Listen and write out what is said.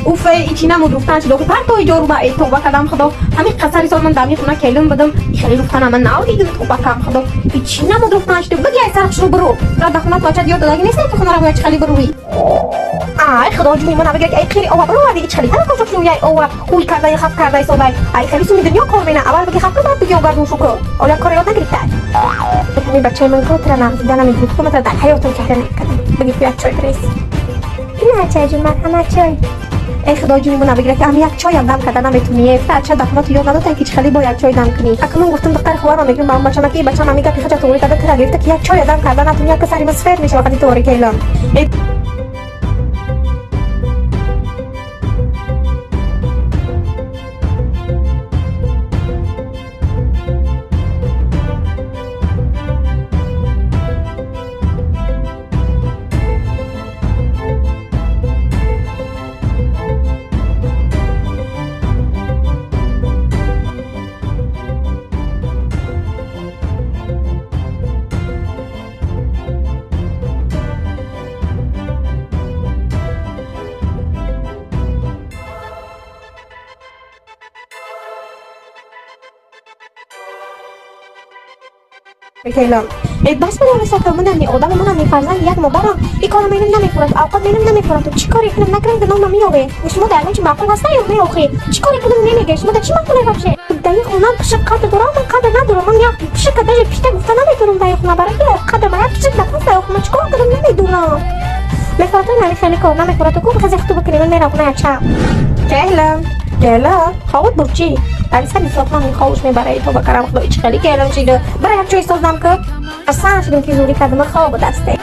Уф, ичи намуд руфтан шуд. Партой ҷоруба, эй тоба кардам, худо. Ҳамин қасари сол ман дар ми хона келин будам. Хеле руфтана ман нав дидам, тоба кам, худо. Ичи намуд руфтан шуд. Биги ай сарх шуру буру. Ра да хона бачат ёд додаги нест, ки хонара бояд чӣ хали буруӣ. Ай, худо ҷуни ман бигир, ай қири ова буроварди, ич хали. Ҳама кошок шуй ай ова ҳуй карда, хаф карда содай. Ай хели суми дунё кор мена. Аввал биги хаф кун, баъд биги огардун шуку. Оля кор ёд нагирифта. Ми бачаи ман котра нағзида намегирифт. Худо дар ҳаётам чеҳра накардам. Биги як чой прес. Ина чай ҷун, марҳамат, чой. Эй худо ҷуни ман бигира, ки ам як чойам дам карда наметунӣ. Фта ча дахма ту ёд надода, ки чӣ хали бо як чой дам кунӣ. Акнун гуфтам, духтари хоҳарам мегирам ба бачам, ки бачам ами гапи хача туғри карда, тира гирифта, ки як чой дам карда натунӣ, як сари сфер мешава вақти туғри келам. Эй келам. Эй бас, ман висока, манам ни одам, манам ни фарзанд як модарам. И кора менам намефурад, авқот менам намефурад. Чӣ кори кунам, накунам, гуноҳ меёбе. Шумо дар чӣ маъқул ҳаста ё не охи? Чӣ кори кунам намеге? Шумо дар чӣ маъқуле вообще? Дар ин хона пишик қадр дорам, ман қадр надорам. Ман як пишика даже пишта гуфта наметавонам дар ин хона, барои ки қадр ман як пишик нафас дар хона чӣ кор кунам намедонам. Мефурад нами хеле кор намефурад. Ку хези хуту бикунем, ман мерам хона ячам. Келам. Келам. Ховот бурчи. Дар сари сотман ховуш мебарад, то ба карам худо, ич хели келам шида. Бара як чой создам, ки асан шудем, ки зури кардам, хоб дасте.